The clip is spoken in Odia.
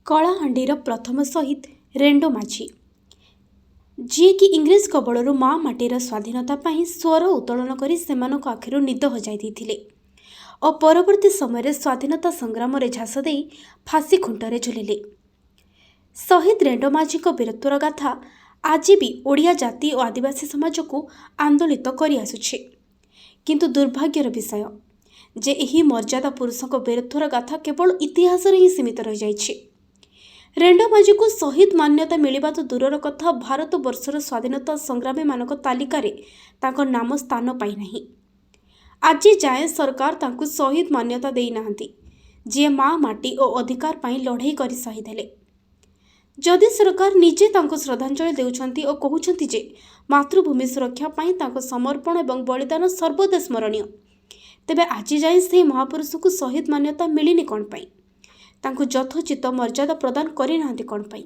କଳାହାଣ୍ଡିର ପ୍ରଥମ ଶହୀଦ ରେଣ୍ଡୋ ମାଝୀ, ଯିଏକି ଇଂରେଜ କବଳରୁ ମା ମାଟିର ସ୍ୱାଧୀନତା ପାଇଁ ସ୍ୱର ଉତ୍ତୋଳନ କରି ସେମାନଙ୍କ ଆଖିରୁ ନିଦ ହଜାଇ ଦେଇଥିଲେ ଓ ପରବର୍ତ୍ତୀ ସମୟରେ ସ୍ୱାଧୀନତା ସଂଗ୍ରାମରେ ଝାସ ଦେଇ ଫାଶୀ ଖୁଣ୍ଟରେ ଝୁଲିଲେ। ଶହୀଦ ରେଣ୍ଡୋ ମାଝୀଙ୍କ ବୀରତ୍ୱର ଗାଥା ଆଜି ବି ଓଡ଼ିଆ ଜାତି ଓ ଆଦିବାସୀ ସମାଜକୁ ଆନ୍ଦୋଳିତ କରିଆସୁଛି। କିନ୍ତୁ ଦୁର୍ଭାଗ୍ୟର ବିଷୟ ଯେ ଏହି ମର୍ଯ୍ୟାଦା ପୁରୁଷଙ୍କ ବୀରତ୍ୱର ଗାଥା କେବଳ ଇତିହାସରେ ହିଁ ସୀମିତ ରହିଯାଇଛି। ରେଣ୍ଡୋ ମାଝୀଙ୍କୁ ଶହୀଦ ମାନ୍ୟତା ମିଳିବା ତ ଦୂରର କଥା, ଭାରତବର୍ଷର ସ୍ୱାଧୀନତା ସଂଗ୍ରାମୀମାନଙ୍କ ତାଲିକାରେ ତାଙ୍କ ନାମ ସ୍ଥାନ ପାଇନାହିଁ। ଆଜି ଯାଏଁ ସରକାର ତାଙ୍କୁ ଶହୀଦ ମାନ୍ୟତା ଦେଇନାହାନ୍ତି, ଯିଏ ମା ମାଟି ଓ ଅଧିକାର ପାଇଁ ଲଢ଼େଇ କରି ଶହୀଦ ହେଲେ। ଯଦି ସରକାର ନିଜେ ତାଙ୍କୁ ଶ୍ରଦ୍ଧାଞ୍ଜଳି ଦେଉଛନ୍ତି ଓ କହୁଛନ୍ତି ଯେ ମାତୃଭୂମି ସୁରକ୍ଷା ପାଇଁ ତାଙ୍କ ସମର୍ପଣ ଏବଂ ବଳିଦାନ ସର୍ବଦା ସ୍ମରଣୀୟ, ତେବେ ଆଜି ଯାଏଁ ସେହି ମହାପୁରୁଷଙ୍କୁ ଶହୀଦ ମାନ୍ୟତା ମିଳିନି କ'ଣ ପାଇଁ? ତାଙ୍କୁ ଯଥୋଚିତ ମର୍ଯ୍ୟାଦା ପ୍ରଦାନ କରିନାହାନ୍ତି କ'ଣ ପାଇଁ?